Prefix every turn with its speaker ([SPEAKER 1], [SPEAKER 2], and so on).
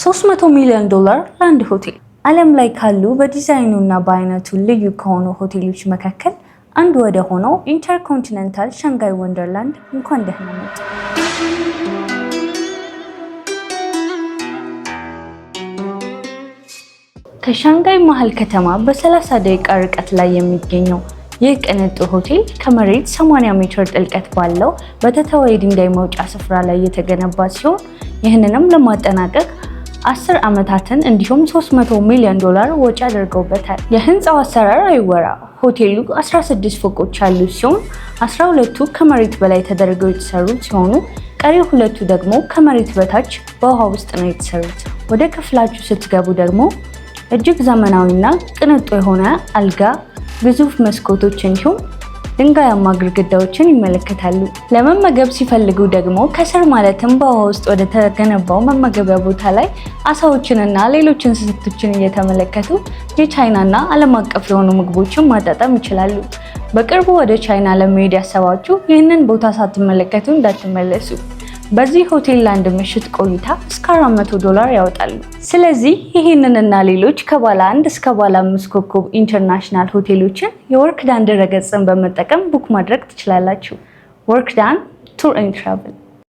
[SPEAKER 1] 300 ሚሊዮን ዶላር ለአንድ ሆቴል። ዓለም ላይ ካሉ በዲዛይኑና በአይነቱ ልዩ ከሆኑ ሆቴሎች መካከል አንዱ ወደ ሆነው ኢንተርኮንቲኔንታል ሻንጋይ ወንደርላንድ እንኳን ደህና መጡ። ከሻንጋይ መሃል ከተማ በ30 ደቂቃ ርቀት ላይ የሚገኘው ይህ ቅንጡ ሆቴል ከመሬት 80 ሜትር ጥልቀት ባለው በተተወ የድንጋይ መውጫ ስፍራ ላይ የተገነባ ሲሆን፣ ይህንንም ለማጠናቀቅ 10 ዓመታትን እንዲሁም 300 ሚሊዮን ዶላር ወጪ አድርገውበታል። የህንፃው አሰራር አይወራ። ሆቴሉ 16 ፎቆች ያሉት ሲሆን 12ቱ ከመሬት በላይ ተደርገው የተሰሩ ሲሆኑ ቀሪ ሁለቱ ደግሞ ከመሬት በታች በውሃ ውስጥ ነው የተሰሩት። ወደ ክፍላችሁ ስትገቡ ደግሞ እጅግ ዘመናዊና ቅንጡ የሆነ አልጋ፣ ግዙፍ መስኮቶች እንዲሁም ድንጋያማ ግድግዳዎችን ይመለከታሉ። ለመመገብ ሲፈልጉ ደግሞ ከስር ማለትም በውሃ ውስጥ ወደ ተገነባው መመገቢያ ቦታ ላይ አሳዎችንና ሌሎች እንስሳቶችን እየተመለከቱ የቻይናና ዓለም አቀፍ የሆኑ ምግቦችን ማጣጣም ይችላሉ። በቅርቡ ወደ ቻይና ለመሄድ ያሰባችሁ ይህንን ቦታ ሳትመለከቱ እንዳትመለሱ። በዚህ ሆቴል ለአንድ ምሽት ቆይታ እስከ 400 ዶላር ያወጣሉ። ስለዚህ ይህንንና ሌሎች ከባለ አንድ እስከ ባለ አምስት ኮከብ international ሆቴሎችን የወርክዳን ድረገጽን በመጠቀም book ማድረግ ትችላላችሁ። ወርክዳን Tour and Travel።